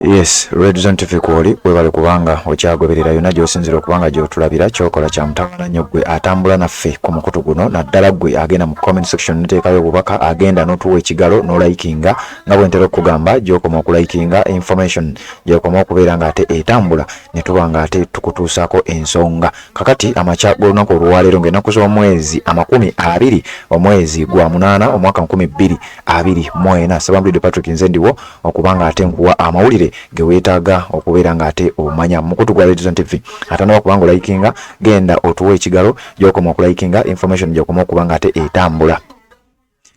Yes, Red Zone TV kwoli webale kubanga okyagoberera yonna gy'osinzira okubanga gy'otulabira. Kyokola kya mutawaana nnyo ggwe atambula naffe ku mukutu guno, naddala ggwe agenda mu comment section noteekayo obubaka, agenda n'otuwa ekigalo n'olikinga. Nga bwe ntera okukugamba, gy'okoma okulikinga information gy'okoma okubeera ng'ate etambula ne tuba ng'ate tukutuusaako ensonga. Kakati amakya g'olunaku olwaleero, ng'ennaku z'omwezi 20 omwezi gwa 8 omwaka 2024, Ssebambulidde Patrick nze ndiwo okuba nga ate nkuwa amawulire ge weetaaga okubeera nga ate omanya mukutu gwa Red Zone TV. Atanaba kubanga olikinga, genda otuwa ekigalo. Gyokoma okulikinga information gyokoma okuba nga ate etambula.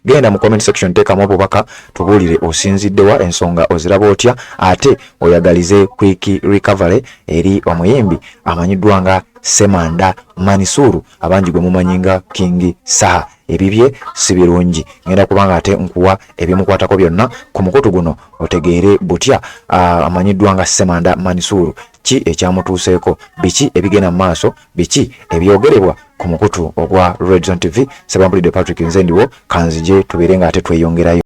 Genda mu comment section, teekamu obubaka, tubuulire osinziddewa, ensonga oziraba otya, ate oyagalize quick recovery eri omuyimbi amanyiddwa nga Semanda Manisuru, abangi gwe mumanyi nga King Saha. Ebibye si birungi. Ngenda kubanga ate nkuwa ebimukwatako byonna ku mukutu guno otegeere butya amanyiddwa nga Semanda Manisuru, ki ekyamutuuseeko, biki ebigenda mu maaso, biki ebyogerebwa ku mukutu ogwa Red Zone TV. Sebambulidde Patrick nze ndiwo, kanzije tubeere nga ate tweyongerayo.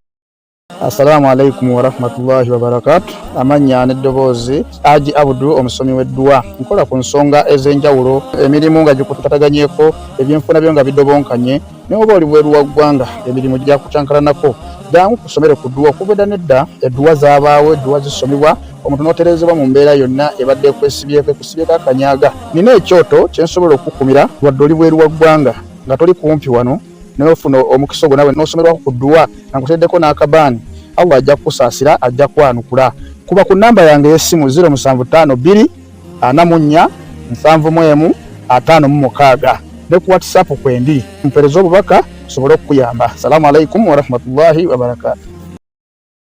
Assalamu alaikum warahmatullahi wabarakatu. Amannya n'eddoboozi, Aji Abudu, omusomi w'edduwa. Nkola ku nsonga ez'enjawulo, emirimu nga gikutataganyeko, ebyenfuna byo nga bidobonkanye, naye oba oli bweru wa ggwanga, emirimu gyakucankalanako, jangu kusomere ku dduwa. Okuva edda nedda edduwa zaabaawo, edduwa zisomebwa omuntu n'otereezebwa mu mbeera yonna ebadde ekwesibyeko, ekusibyeko akanyaga. Nina ekyoto kye nsobola okukukumira wadde oli bweru wa ggwanga, nga toli kumpi wano, n'ofuna omukisa ogwo nawe n'osomerwako ku dduwa nga nkuteereddeko n'akabaani. Allah ajja kukusaasira, ajja kwanukula. Kuba ku nnamba yange ey'essimu 0752 44 71 56 ne ku WhatsApp kwendi, mpeereza obubaka nsobole okukuyamba. Salaamu alaikum warahmatullahi wabarakatu.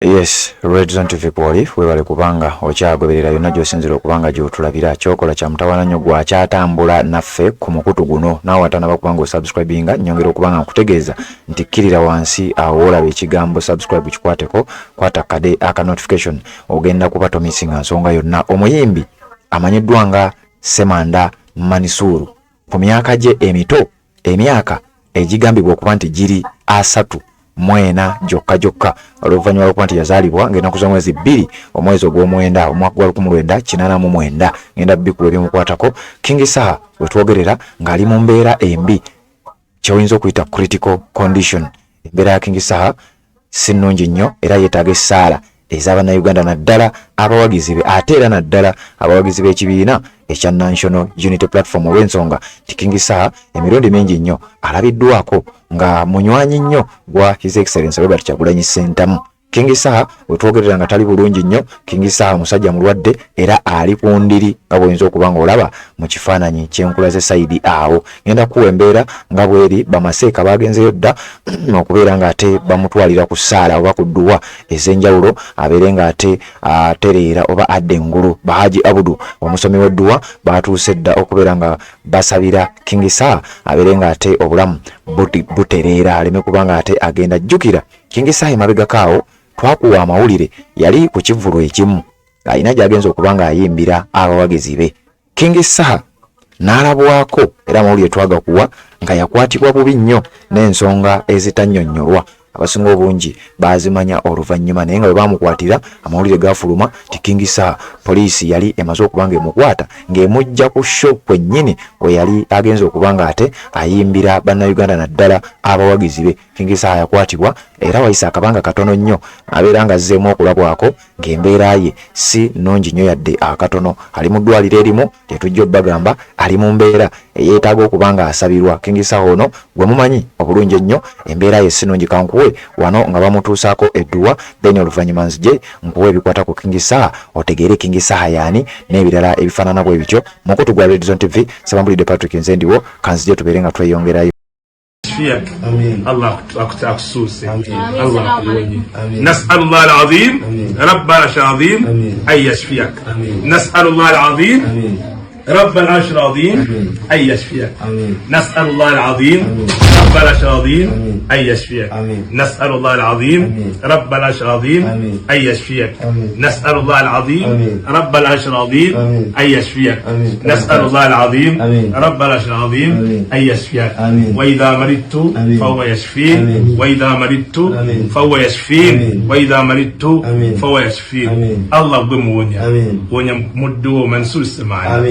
Yes, Red Zone TV kwoli webale kubanga okyagoberera yonna gy'osinzira okubanga gy'otulabira. Kyokola kya mutawaana nnyo gwakyatambula naffe ku mukutu guno. Naawe atanaba kubanga osubscribinga, nnyongera okubanga nkutegeeza nti kkirira wansi awo woolaba ekigambo subscribe, kikwateko, kwata kade aka notification, ogenda kuba tomisinga nsonga yonna. Omuyimbi amanyiddwa nga Semanda Manisuru, ku myaka gye emito, emyaka egigambibwa okuba nti giri 34 gyokka gyokka, oluvannyuma lw'okuba nti yazaalibwa ng'ennaku z'omwezi 2 omwezi ogw'omwenda omwaka gwa 1989, ngenda bikuwa ebimukwatako. King Saha we twogerera ng'ali mu mbeera embi, kyoyinza okuyita critical condition. Embeera ya King Saha si nnungi nnyo era yeetaaga essaala ez'Abannayuganda, naddala abawagizi be, ate era naddala abawagizi b'ekibiina ekya National Unity Platform, olw'ensonga nti King Saha emirundi mingi nnyo alabiddwako nga munywanyi nnyo gwa His Excellence Robert Kyagulanyi Ssentamu. King Saha wetwogerera nga tali bulungi nnyo. King Saha musajja mulwadde era ali ku ndiri, nga bw'oyinza okuba ng'olaba mu kifaananyi kyenkulaze sayidi awo. Ngenda kuwa embeera nga bweri. Bamaseeka bagenzeyo dda okubeera ng'ate bamutwalira ku ssaala oba ku dduwa ez'enjawulo abeere ng'ate atereera oba adda engulu. Bahaji Abudu omusomi w'edduwa batuuse dda okubeera nga basabira King Saha abeere ng'ate obulamu butereera, aleme kuba ng'ate agenda. Jjukira King Saha emabegako awo twakuwa amawulire, yali ku kivvulu ekimu alina gy'agenza okuba ng'ayimbira abawagizi be, King Saha n'alabwako, era amawulire twagakuwa nga yakwatibwa bubi nnyo n'ensonga ezitannyonnyolwa. Abasinga obungi baazimanya oluvannyuma, naye nga bwe baamukwatira amawulire gaafuluma nti King Saha poliisi yali emaze okuba ng'emukwata ng'emujja ku show kwennyini we yali agenza okuba ng'ate ayimbira Bannayuganda, naddala abawagizi be. King Saha yakwatibwa era wayise akabanga katono nnyo abeera ng'azzeemu okulabwako ng'embeera ye si nnungi nnyo yadde akatono. Ali mu ddwaliro erimu tetujja obbagamba, ali mu mbeera eyeetaaga okuba ng'asabirwa. King Saha ono gwe mumanyi obulungi ennyo, embeera ye si nnungi. Kankuwe wano nga bamutuusaako edduwa, then oluvannyuma nzije nkuwe ebikwata ku King Saha, otegeere King Saha yaani n'ebirala ebifaanana bwe bityo. Mukutu gwa Red Zone TV, Ssebambulidde Patrick nze ndiwo, kanzije tubeere nga tweyongerayo. يشفيك. الله akusuuse, Allah akuwonye. نسأل الله العظيم رب العرش العظيم أن يشفيك. نسأل الله العظيم رب العرش العظيم أن يشفيك. نسأل الله العظيم رب العرش العظيم. an yashfiyak. Nasalu llah alazim rabb al arsh alazim an yashfiyak. Nasalu llah alazim rabb al arsh alazim an yashfiyak. Nasalu llah alazim rabb al arsh alazim an yashfiyak. Wa idha maridtu fahuwa yashfin wa idha maridtu fahuwa yashfin wa idha maridtu fahuwa yashfin. Allah gwe muwonya, wonya muddu wo Mansur Ssemanda,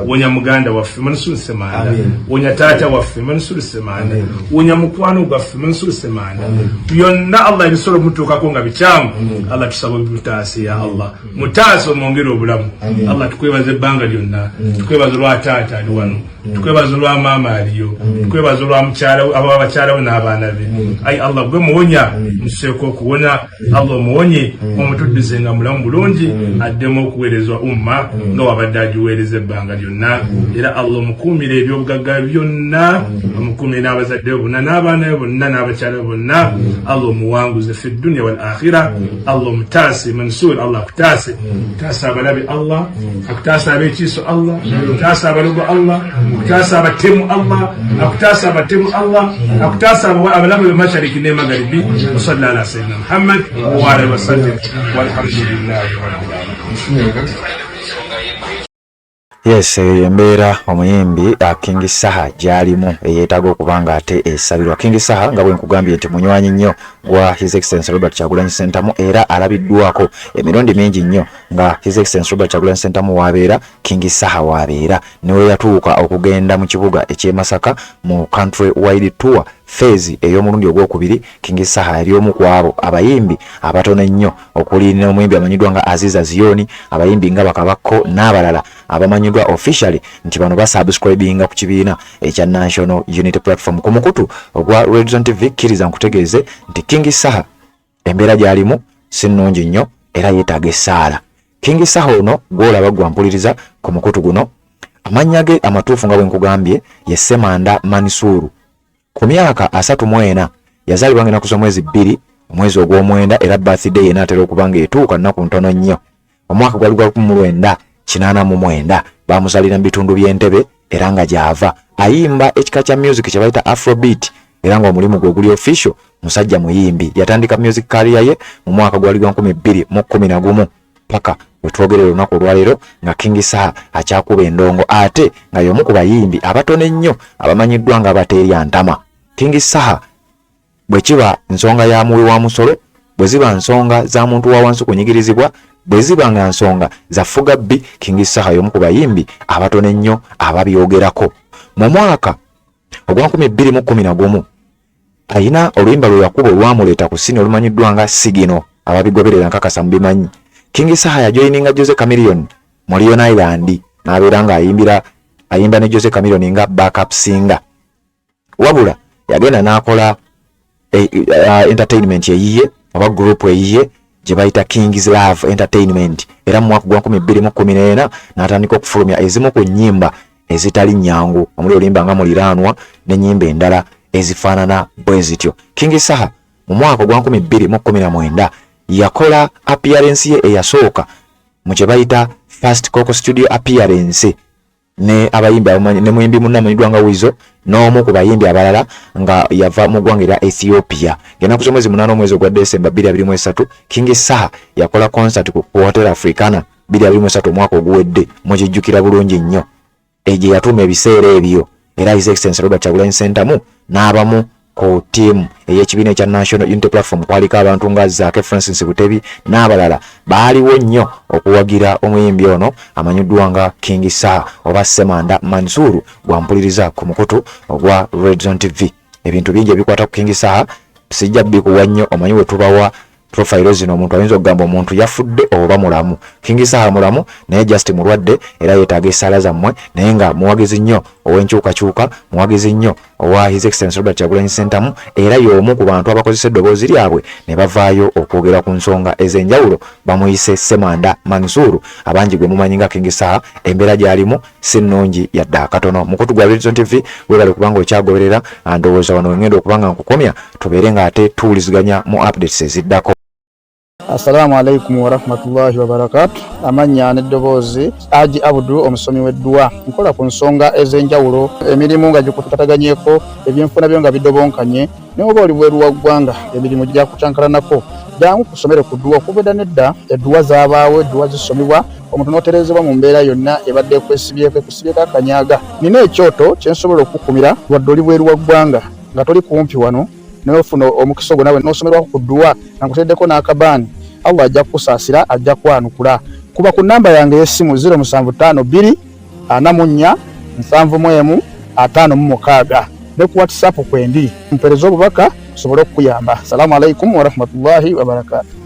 wonya muganda waffe Mansur Ssemanda, wonya taata waffe Mansur Ssemanda, wonya mukwano gwaffe Mansur Ssemanda. Byonna Allah ebisobola omutuukako nga bikyamu, Allah tusaba obimutaase. Ya Allah, mutaase omwongere obulamu. Allah, tukwebaza ebbanga lyonna, tukwebaza olwa taata ali wano, tukwebaza olwa maama aliyo, tukwebaza olwa mukyala aba bakyala we n'abaana be. Ayi Allah, gwe muwonya, museeko okuwona. Allah omuwonye, omutuddize nga mulamu bulungi, addemu okuweerezwa umma nga wabadde agiweereza ebbanga lyonna. Era Allah omukuumire ebyobugagga byonna, omukuumire n'abazadde be bonna n'abaana be bonna n'abakyala be bonna. Allah omuwanguze fi dunya wal akhira. Allah omutaase Mansur, Allah akutaase, taasa abalabe Allah, akutaase ab'ekiiso Allah, akutaase abalogo Allah, akutaase abatemu Allah, akutaase abatemu Allah, akutaase abalabe be mashariki ne magharibi. Wa salli ala sayyidina Muhammad wa alihi wa sallam, walhamdulillahi rabbil alamin. Yes, eyo embeera omuyimbi King Saha gy'alimu eyeetaaga okuba nga ate esabirwa. King Saha nga bwe nkugambye nti munywanyi nnyo gwa His Excellency Robert Kyagulanyi Ssentamu, era alabiddwako emirundi mingi nnyo nga His Excellency Robert Kyagulanyi Ssentamu waabeera, King Saha waabeera. Niwe yatuuka okugenda mu kibuga eky'e Masaka mu country wide tour phase ey'omulundi ogwokubiri, King Saha yali omu ku abo abayimbi abatono ennyo okuli n'omuyimbi amanyiddwa nga Aziza Zioni, abayimbi nga Bakabakko n'abalala abamanyiddwa officially nti bano basubscribinga ku kibiina ekya National Unity Platform. Ku mukutu ogwa Redzone TV, kkiriza nkutegeeze nti King Saha embeera gy'alimu si nnungi nnyo era yeetaaga essaala. King Saha ono gw'olaba gwampuliriza ku mukutu guno, amannya ge amatuufu nga bwe nkugambye ye Ssemanda Mansuuru. Ku myaka 34, yazaalibwa nga ennaku z'omwezi 2 omwezi ogw'omwenda, era birthday ye naatera okuba ng'etuuka nnaku ntono nnyo. Omwaka gwali gwa 1989, baamuzaalira mu bitundu by'Entebe era nga gy'ava. Ayimba ekika kya music kye bayita afrobeat, era ng'omulimu gwe oguli official musajja muyimbi. Yatandika music career ye mu mwaka gwali gwa 2011 paka wetwogerera olunaku olwaleero nga King Saha akyakuba endongo, ate nga y'omu ku bayimbi abatono ennyo abamanyiddwa nga abateerya ntama. King Saha bwe kiba nsonga ya muwi wa musolo, bwe ziba nsonga za muntu wa wansi kunyigirizibwa, bwe ziba nga nsonga za fuga bbi, King Saha y'omu ku bayimbi abatono ennyo ababyogerako. Mu mwaka ogwa 2011 ayina oluyimba lwe yakuba olwamuleeta ku scene olumanyiddwa nga Sigino. Ababigoberera nkakasa mubimanyi. King Saha yajoyininga Jose Chameleone mu Leone Island n'abeera ng'ayimbira, ayimba ne Jose Chameleone nga backup singer. Wabula yagenda n'akola entertainment eyiye oba group eyiye gye bayita Kings Love Entertainment, era mu mwaka gwa 2014 n'atandika okufulumya ezimu ku nnyimba ezitali nnyangu omuli oluyimba nga Muliraanwa n'ennyimba endala ezifaanana bwe zityo. King Saha mu mwaka ogwa 2019 yakola appearance ye eyasooka mu kye bayita First Coco Studio appearance ne abayimbi ne muyimbi munne amanyiddwa nga Wizo n'omu ku bayimbi abalala nga yava mu ggwanga erya Ethiopia. Ng'ennaku z'omwezi 8 omwezi ogwa Desemba 2023, King Saha yakola concert ku Hotel Africana 2023 omwaka oguwedde, mukijjukira bulungi nnyo, egye yatuuma ebiseera ebyo. Era His Excellency Robert Kyagulanyi Ssentamu n'abamu ku ttiimu ey'ekibiina ekya National Unity Platform, kwaliko abantu nga Zaake Francis Butebi n'abalala, baaliwo nnyo okuwagira omuyimbi ono amanyiddwa nga King Saha oba Ssemanda Mansuru gwampuliriza ku mukutu ogwa Redzone TV. Ebintu bingi ebikwata ku King Saha sijja bikuwa nnyo, omanyi we tubawa profile zino omuntu ayinza okugamba omuntu yafudde oba mulamu. King Saha mulamu naye just mulwadde era yeetaaga essaala zammwe, naye nga muwagizi nnyo ow'enkyukakyuka, muwagizi nnyo owa His Excellency Robert Kyagulanyi Ssentamu, era y'omu ku bantu abakozesa eddoboozi lyabwe ne bavaayo okwogera ku nsonga ez'enjawulo. Bamuyise Ssemanda Mansuru, abangi gwe mumanyi nga King Saha. Embeera gy'alimu si nnungi yadde akatono. Mukutu gwa Redzone TV, webale kubanga okyagoberera. Ndowooza wano wengenda okuba nga nkukomya, tubeere ng'ate tuwuliziganya mu updates eziddako. Assalamu alaikum warahmatullahi wabarakatu. Amannya n'eddoboozi Aji Abdu, omusomi w'edduwa. Nkola ku nsonga ez'enjawulo, emirimu nga gikutataganyeko, ebyenfuna byo nga bidobonkanye, naye oba oli bweru wa ggwanga emirimu gyakucankalanako, jangu kusomere ku dduwa. Okuva edda n'edda edduwa zaabaawo, edduwa zisomibwa omuntu n'otereezebwa mu mbeera yonna ebadde ekwesibyeko ekusibyeko akanyaga. Nina ekyoto kye nsobola okukukumira wadde oli bweru wa ggwanga nga toli kumpi wano, naye ofuna omukisa ogwo nawe n'osomerwako ku dduwa nga nkuteeddeko n'akabaani. Allah ajja kukusaasira, ajja kwanukula. Kuba ku nnamba yange ey'essimu 0752 44 71 56 ne ku WhatsApp kwendi, mpeereza obubaka nsobole okukuyamba. Salaamu alaikum warahmatullahi wabarakatu.